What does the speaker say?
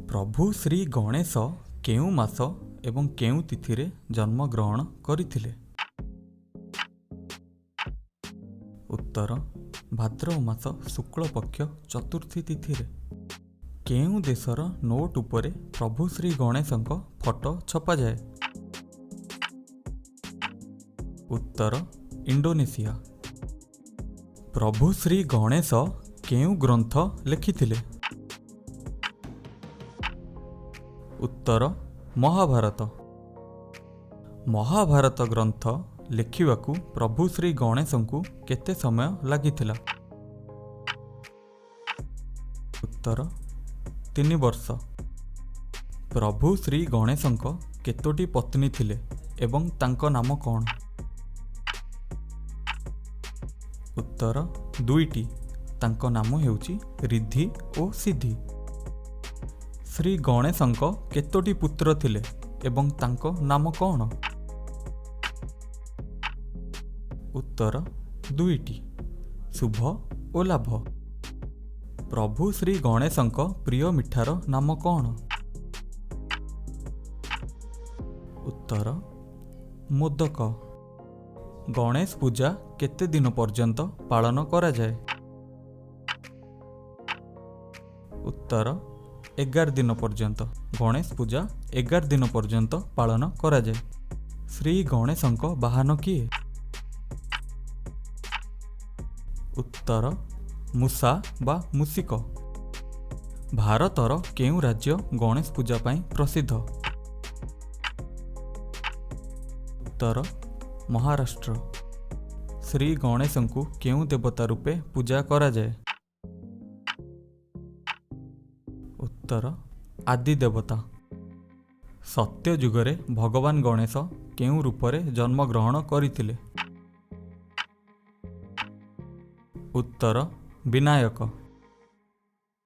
ପ୍ରଭୁ ଶ୍ରୀ ଗଣେଶ କେଉଁ ମାସ ଏବଂ କେଉଁ ତିଥିରେ ଜନ୍ମଗ୍ରହଣ କରିଥିଲେ? ଉତ୍ତର, ଭାଦ୍ରବ ମାସ ଶୁକ୍ଳପକ୍ଷ ଚତୁର୍ଥୀ ତିଥିରେ। କେଉଁ ଦେଶର ନୋଟ୍ ଉପରେ ପ୍ରଭୁ ଶ୍ରୀ ଗଣେଶଙ୍କ ଫଟୋ ଛପାଯାଏ? ଉତ୍ତର, ଇଣ୍ଡୋନେସିଆ। ପ୍ରଭୁ ଶ୍ରୀ ଗଣେଶ କେଉଁ ଗ୍ରନ୍ଥ ଲେଖିଥିଲେ? ଉତ୍ତର, ମହାଭାରତ। ମହାଭାରତ ଗ୍ରନ୍ଥ ଲେଖିବାକୁ ପ୍ରଭୁ ଶ୍ରୀ ଗଣେଶଙ୍କୁ କେତେ ସମୟ ଲାଗିଥିଲା? ଉତ୍ତର, 3 ବର୍ଷ। ପ୍ରଭୁ ଶ୍ରୀ ଗଣେଶଙ୍କ କେତୋଟି ପତ୍ନୀ ଥିଲେ ଏବଂ ତାଙ୍କ ନାମ କ'ଣ? ଉତ୍ତର, ଦୁଇଟି। ତାଙ୍କ ନାମ ହେଉଛି ରିଦ୍ଧି ଓ ସିଦ୍ଧି। ଶ୍ରୀ ଗଣେଶଙ୍କ କେତୋଟି ପୁତ୍ର ଥିଲେ ଏବଂ ତାଙ୍କ ନାମ କ'ଣ? ଉତ୍ତର, ଦୁଇଟି, ଶୁଭ ଓ ଲାଭ। ପ୍ରଭୁ ଶ୍ରୀ ଗଣେଶଙ୍କ ପ୍ରିୟ ମିଠାର ନାମ କ'ଣ? ଉତ୍ତର, ମୋଦକ। ଗଣେଶ ପୂଜା କେତେ ଦିନ ପର୍ଯ୍ୟନ୍ତ ପାଳନ କରାଯାଏ? ଉତ୍ତର, 11 ଦିନ ପର୍ଯ୍ୟନ୍ତ। ଗଣେଶ ପୂଜା 11 ଦିନ ପର୍ଯ୍ୟନ୍ତ ପାଳନ କରାଯାଏ। ଶ୍ରୀ ଗଣେଶଙ୍କ ବାହନ କିଏ? ଉତ୍ତର, ମୂଷା ବା ମୂଷିକ। ଭାରତର କେଉଁ ରାଜ୍ୟ ଗଣେଶ ପୂଜା ପାଇଁ ପ୍ରସିଦ୍ଧ? ଉତ୍ତର, ମହାରାଷ୍ଟ୍ର। ଶ୍ରୀ ଗଣେଶଙ୍କୁ କେଉଁ ଦେବତା ରୂପେ ପୂଜା କରାଯାଏ? ଉତ୍ତର, ଆଦି ଦେବତା। ସତ୍ୟଯୁଗରେ ଭଗବାନ ଗଣେଶ କେଉଁ ରୂପରେ ଜନ୍ମଗ୍ରହଣ କରିଥିଲେ? ଉତ୍ତର, ବିନାୟକ।